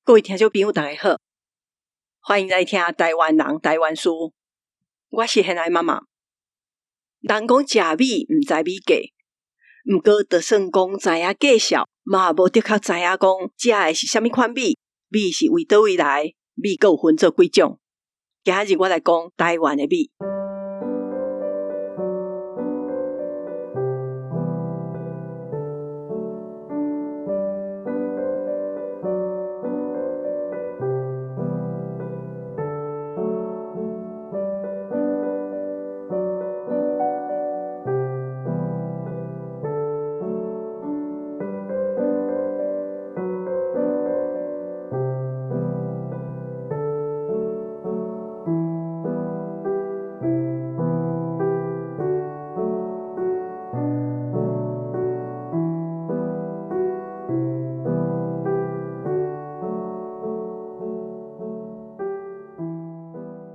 各位聽眾朋友，大家好，歡迎來聽台灣人台灣事。我是現愛媽媽。人講食米毋知米價，毋過就算講知影介紹，嘛無的確知影講食的是啥物款米，米是為佗位來，米閣有分做幾種。今仔日我來講台灣的米。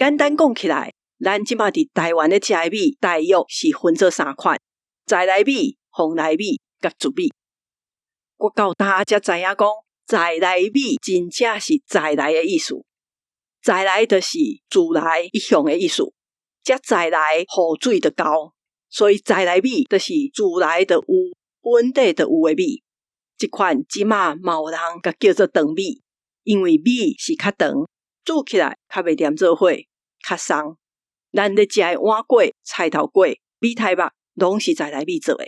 簡單講起來，咱這馬佇台灣咧食的米，大約是分做三款：在來米、蓬萊米佮糯米。我到今才知影講，在來米真正是在來的意思。在來就是自來一向的意思。這在來雨水就夠，所以在來米就是自來就有，本地就有的米。這款這馬嘛有人共叫做長米，因為米是較長，煮起來較袂黏做伙。較鬆，咱咧食的碗粿、菜頭粿、米苔目，攏是在來米做的。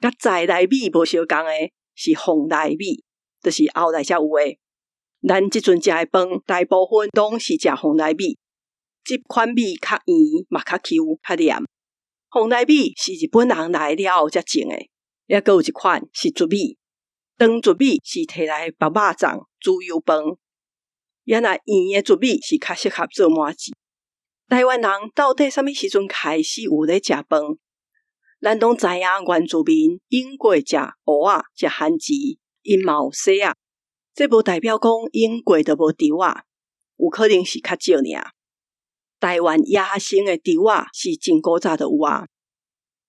佮在來米無相仝的是蓬萊米，就是後來才有的。咱這陣食的飯，大部分攏是食蓬萊米。這款米較圓，嘛較 Q、較黏。蓬萊米是日本人來了後才種的。猶閣有一款是糯米，長糯米是提來縛肉粽、豬油飯。猶若圓的糯米是較適合做麻糬。台灣人到底啥物時陣開始有咧食飯？咱攏知影原住民用過食芋仔、食番薯，𪜶嘛有踅仔。這無代表講用過就無稻仔，有可能是較少爾。台灣野生的稻仔是真古早就有啊。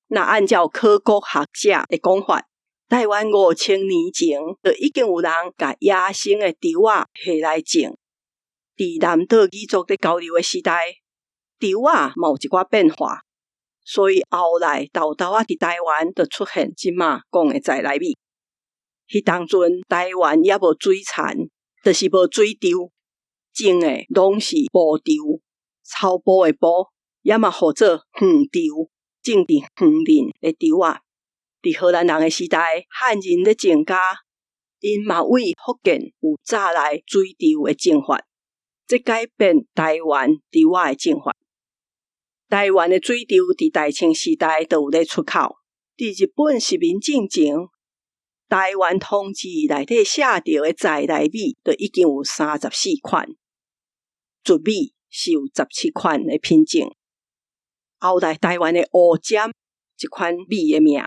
若按照考古學者的講法，台灣5000年前就已經有人共野生的稻仔下來種。佇南島語族咧交流的時代，稻仔嘛有一寡變化，所以後來沓沓仔佇台灣就出現這馬講的在來米。彼當陣台灣猶無水田，就是無水稻，種的攏是埔稻，草埔的埔，也嘛號做園稻，種佇園裡的稻仔。佇荷蘭人的時代，漢人咧種家，𪜶嘛為福建有早來水稻的種法，這改變台灣稻仔的種法。台灣的水稻佇大清時代就有咧出口。佇日本殖民進前，台灣通志內底寫著的在來米就已經有34款，糯米是有17款的品種。後來台灣的烏針這款米的名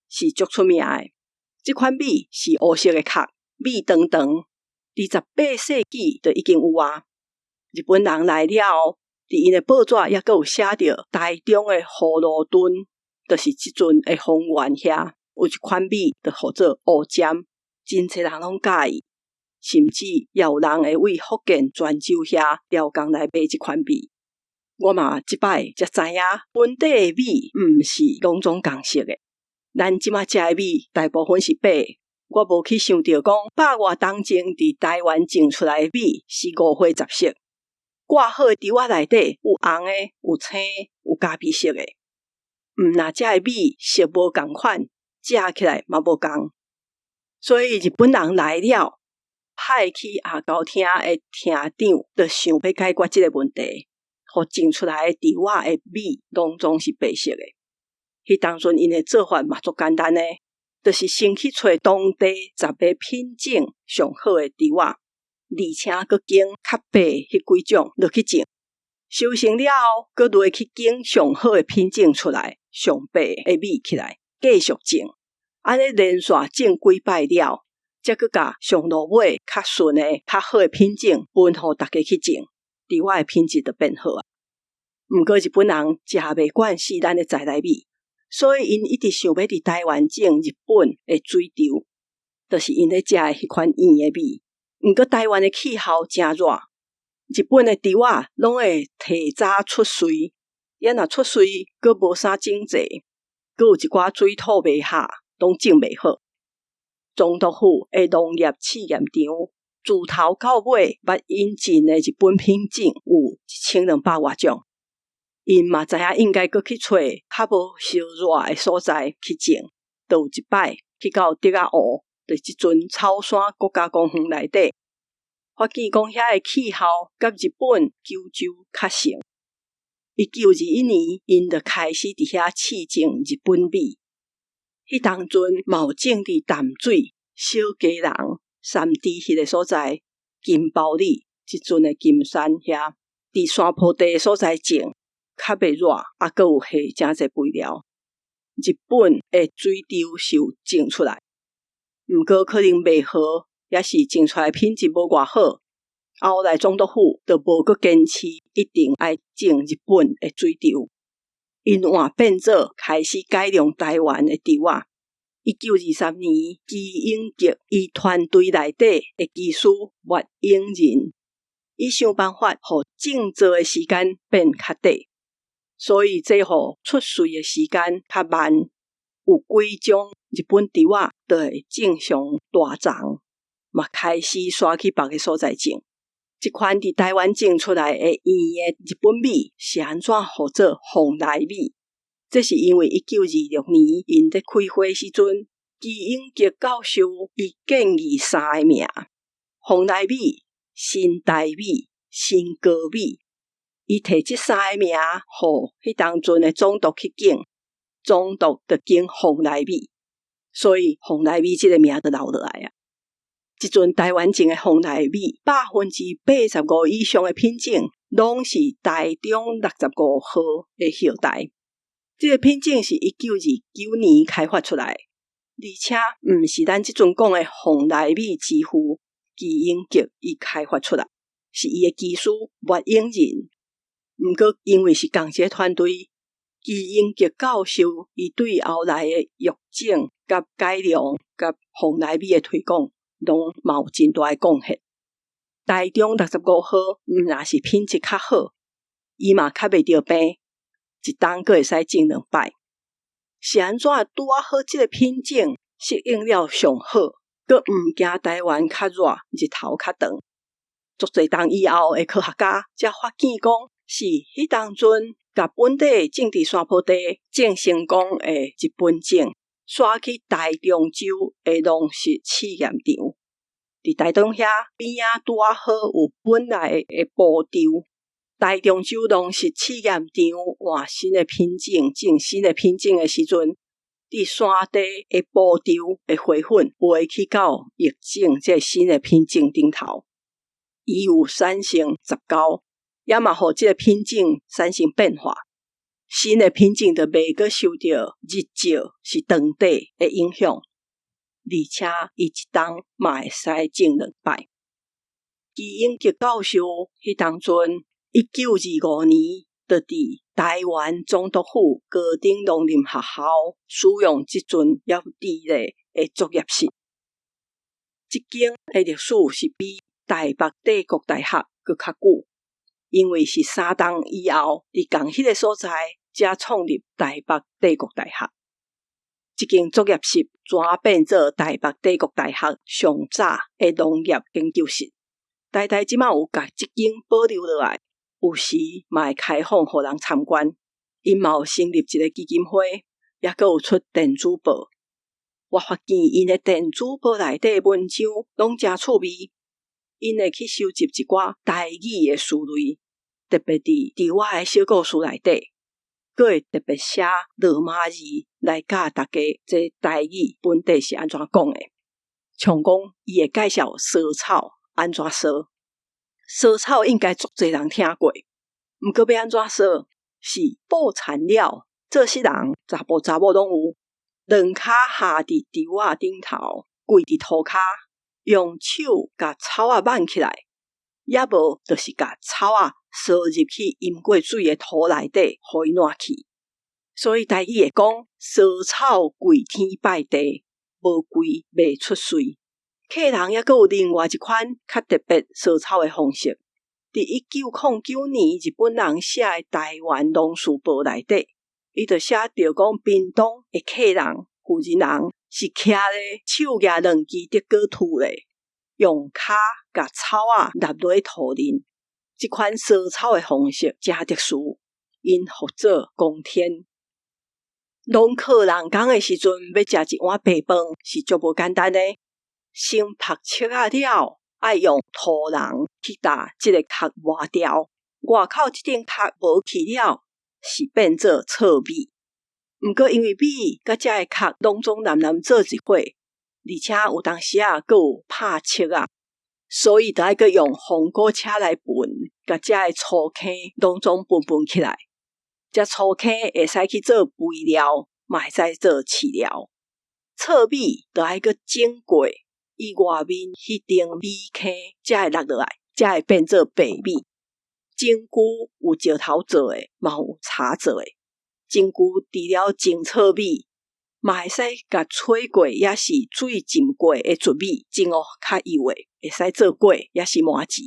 是足出名的。這款米是烏色的殼，米長長，佇18世紀就已經有啊。日本人來了後，佇𪜶的報紙猶閣有寫著，台中的葫蘆墩，就是這陣的豐原遐，有一款米，就號做烏針，真濟人攏佮意，甚至也有人會為福建泉州遐調工來買這款米。我嘛這擺才知影，本地的米毋是攏總仝色的。咱這馬食的米大部分是白的，我無去想著講百外冬前佇台灣種出來的米是五花雜色。掛好的稻仔內底有紅的、有青的、有咖啡色的。毋若這的米色無仝款，食起來嘛無仝。所以日本人來了，派去阿高廳的廳長就想欲解決這個問題，予種出來的稻仔的米攏總是白色的。彼當陣𪜶的做法嘛足簡單的，就是先去揣當地10個品種上好的稻仔。而且閣揀較白彼幾種落去種，收成了後，閣落去揀上好的品種出來，上白的米起來，繼續種。按呢連續種幾擺了，才閣共上落尾較順的、較好的品種分予逐家去種，稻仔的品質就變好啊。毋過日本人食袂慣死咱的在來米，所以𪜶一直想欲佇台灣種日本的水稻，就是𪜶咧食的彼款圓的米。毋過台灣的氣候誠熱，日本的稻仔攏會提早出穗，啊若出穗，閣無啥整齊，閣有一寡水土袂合，攏種袂好。總督府的農業試驗場，自頭到尾捌引進的日本品種有1200外種。𪜶嘛知影應該閣去揣較無燒熱的所在去種，就有一擺去到竹仔湖，就是這陣草山國家公園內底，發現講遐的氣候佮日本九州較像。1921年，𪜶就開始佇遐試種日本米。彼當陣嘛有種佇淡水、小基隆、三芝彼个所在、金包里這陣的金山遐，佇山坡地的所在種。較袂熱，啊，閣有下誠濟肥料。日本的水稻是有種出來，毋過可能袂好，抑是種出來品質無偌好。後來總督府就無閣堅持一定愛種日本的水稻，𪜶換變做開始改良台灣的稻仔。1923年，祁永杰伊團隊內底的技師麥永仁，伊想辦法予種作的時間變較短。所以這予出穗的時間較慢，有幾種日本稻仔就會正常大叢，嘛開始徙去別个所在種。這款佇台灣種出來的圓的日本米是按怎號做蓬萊米？這是因為1926年𪜶佇開會時陣，祁永杰教授伊建議三个名：蓬萊米、新台米、新高米。伊提這三个名，予彼當陣的總督去揀，總督就揀蓬萊米，所以蓬萊米這个名就留落來啊。這陣台灣種的蓬萊米，85%以上的品種，攏是台中65號的後代。這个品種是1929年開發出來，而且毋是咱這陣講的蓬萊米之父祁永杰伊開發出來，是伊的技師麥永仁。毋過，因為是仝一个團隊，祁永杰教授伊對後來的育種、佮改良、佮蓬萊米的推廣，攏嘛有真大的貢獻。台中65號毋若是品質較好，伊嘛較袂著病，一冬閣會使種兩擺。是按怎拄仔好？這个品種適應了上好，閣毋驚台灣較熱，日頭較長。足濟冬以後的科學家才發現講，是彼當陣，共本地種佇山坡地種成功的日本種，徙去台中州的農實試驗場。佇台東遐邊仔拄仔好有本來的埔稻，台中州農實試驗場換新的品種，種新的品種的時陣，佇山地的埔稻的花粉飛去到育種這新的品種頂頭，伊有產生雜交。也嘛，予這个品種產生變化，新的品種就袂閣受著日照是長短的影響，而且伊一冬嘛會使種兩擺。祁永杰教授彼當陣，1925年，就佇臺灣總督府高等農林學校使用這陣猶佇咧的作業室。這間的歷史是比台北帝國大學閣較久。因為是3冬以後，佇仝彼个所在，才創立台北帝國大學。這間作業室轉變做台北帝國大學上早的農業研究室。台大這馬有共這間保留落來，有時嘛會開放予人參觀。𪜶嘛有成立一个基金會，抑閣有出電子報。我發現𪜶的電子報內底文章攏誠趣味。𪜶會去收集一寡台語的詞類，特別佇稻仔的小故事內底，閣會特別寫羅馬字來教大家這台語本底是按怎講的。像講，伊會介紹莎草按怎梳，莎草應該足濟人聽過，毋過欲按怎梳，是布纏了，做穡人查埔查某攏有，兩跤合佇稻仔頂頭，跪佇塗跤。用手共草仔挽起來，抑無就是共草仔梳入去淹過水的土內底，予伊爛去。所以台語會講：莎草跪天拜地，無跪袂出穗。客人猶閣有另外一款較特別燒草的方式。佇1909年，日本人寫的《台灣農事報》內底，伊就寫著講，屏東的客人、婦人人是徛咧手舉兩支德國鋤咧，用跤共草仔納落去土裡。這款燒草的方式誠特殊，𪜶號做公天。農課人工的時陣，欲食一碗白飯是足無簡單的。先曝粟仔了，愛用塗籠去共這個殼磨掉。外口這層殼無去了，是變做糙米。毋過因為米佮這个殼攏總湳湳做一伙，而且有當時仔閣有拍粟仔，所以著愛閣用風鼓車來歕，共這个粗坑攏總歕歕起來。這粗坑會使去做肥料，嘛會使做飼料。糙米著愛閣整過。伊外面彼層米坑才會落落來，才會變做白米。蒸龜有石頭做的，嘛有柴做的。蒸龜除了蒸糙米，嘛會使共炊過，抑是水浸過的糯米蒸予較幼的，會使做粿，抑是麻糍。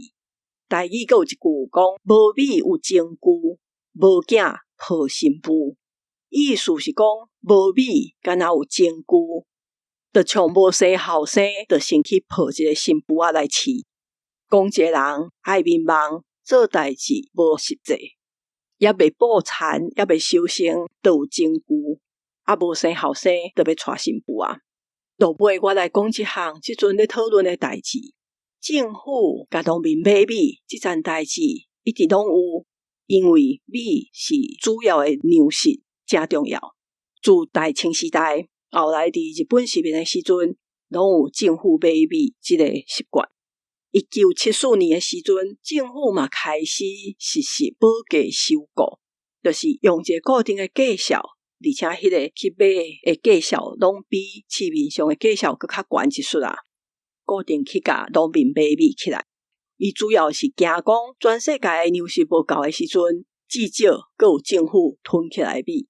台語閣有一句講：無米有蒸龜，無囝抱新婦。意思是講無米，敢若有蒸龜。就像無生後生，就先去抱一个新婦仔來飼。講一个人愛眠夢，做代誌無實際，猶未布田，猶未收成，就有蒸龜。啊，無生後生，就欲娶新婦仔。落尾我來講一項，這陣咧討論的代誌，政府共農民買米，這層代誌一直攏有，因為米是主要的糧食，誠重要。自大清時代，後來佇日本殖民的時陣，攏有政府買米這个習慣。1974年的時陣，政府嘛開始實施保價收購，就是用一个固定的價數，而且彼个去買的價數攏比市面上的價數閣較懸一絲仔。固定去共農民買米起來。伊主要是驚講全世界的糧食無夠的時陣，至少閣有政府囤起來米。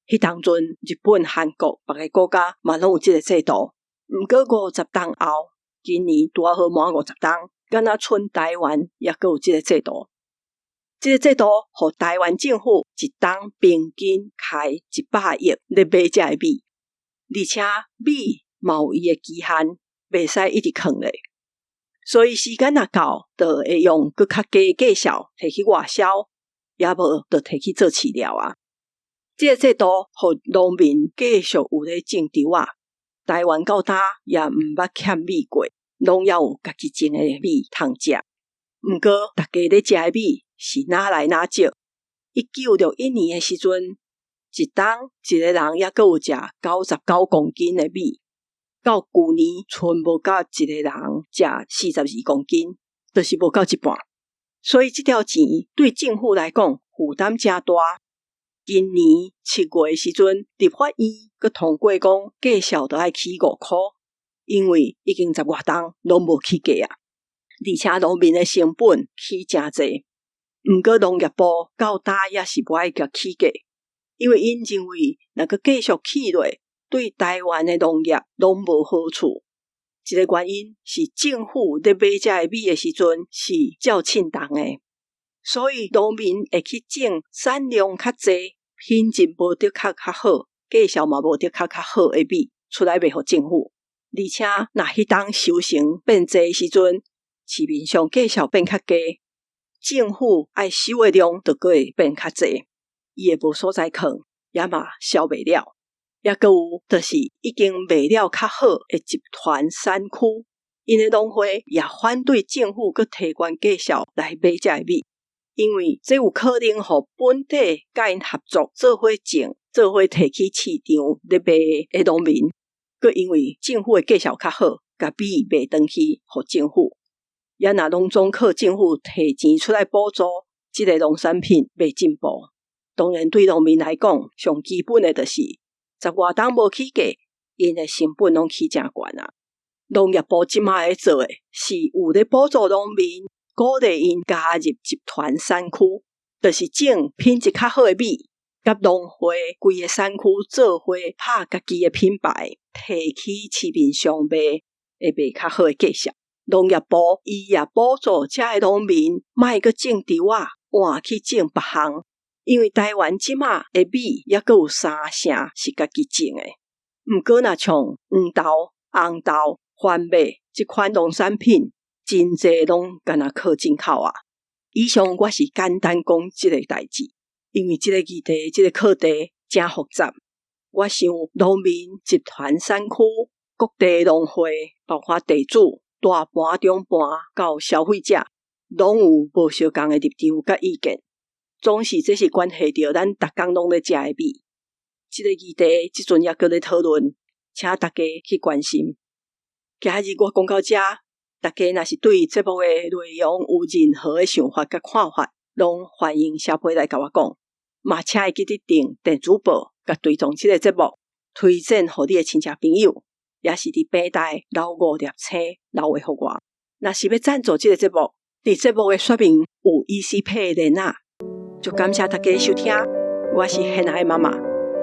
彼當陣，日本、韓國別个國家嘛攏有這个制度。毋過50冬後，今年拄仔好滿50冬，敢若賰台灣猶閣有這个制度。這个制度予台灣政府一冬平均開100億咧買這个米，而且米嘛有伊的期限，袂使一直囥咧。所以時間若到，就會用閣較低價數提去外銷，抑無就提去做飼料啊。這个制度予農民繼續有咧種稻仔，台灣到今也毋捌欠米過，攏猶有家己種的米通食。毋過，大家咧食的米是哪來哪少。1961年的時陣，一冬一个人猶閣有食99公斤的米，到舊年賰無夠一个人食42公斤，就是無夠一半。所以這條錢對政府來講負擔誠大。今年7月的時陣，立法院閣通過講價數著愛起5箍，因為已經十外冬攏無起價啊，而且農民的成本起誠濟。毋過農業部到今也是無愛共起價，因為𪜶認為若閣繼續起落，對台灣的農業攏無好處。一个原因是政府咧買這个米的時陣是照稱重的，所以農民會去種產量較濟，品質無的確較好，價數嘛無的確較好的米出來賣予政府。而且若彼當收成變濟時陣，市面上價數變較低，政府愛收的量就閣會變較濟，伊會無所在囥，也嘛銷袂了。抑閣有，就是已經賣了較好的集團產區，𪜶的農會也反對政府閣提懸價數來買這个米。因為這有可能予本地佮𪜶合作做伙種、做伙提去市場咧賣的農民，閣因為政府的價數較好，共米賣轉去予政府。也若攏總靠政府提錢出來補助，這个農產品袂進步。當然，對農民來講，上基本的就是十外冬無起價，𪜶的成本攏起誠懸啊。農業部這馬咧做的是有咧補助農民，鼓勵𪜶加入集團產區，就是種品質較好的米，佮農會規个產區做伙拍家己的品牌，提去市面上賣。會賣較好的價數。農業部伊也補助遮的農民，莫閣種稻仔，換去種別項。因為台灣這馬的米猶閣有三成是家己種的。毋過若像黃豆、紅豆、番麥這款農產品，真濟攏干焦靠進口啊。以上我是簡單講這個代誌，因為這個議題、這個課題誠複雜。我想農民集團產區、各地農會，包括地主、大盤、中盤到消費者，攏有無相仝的立場佮意見。總是這是關係著咱逐工攏咧食的米。這個議題這陣猶閣咧討論，請大家去關心。今日我講到遮，大家若是對節目的內容有任何的想法佮看法，攏歡迎寫批來共我講。嘛，請會記得訂電子報，佮追蹤這個節目，推薦予你的親戚朋友，也是佇平台留五粒星留話予我。若是欲贊助這個節目，佇節目的說明有 ECPay 連結。就感謝大家收聽，我是現愛媽媽，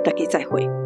大家再會。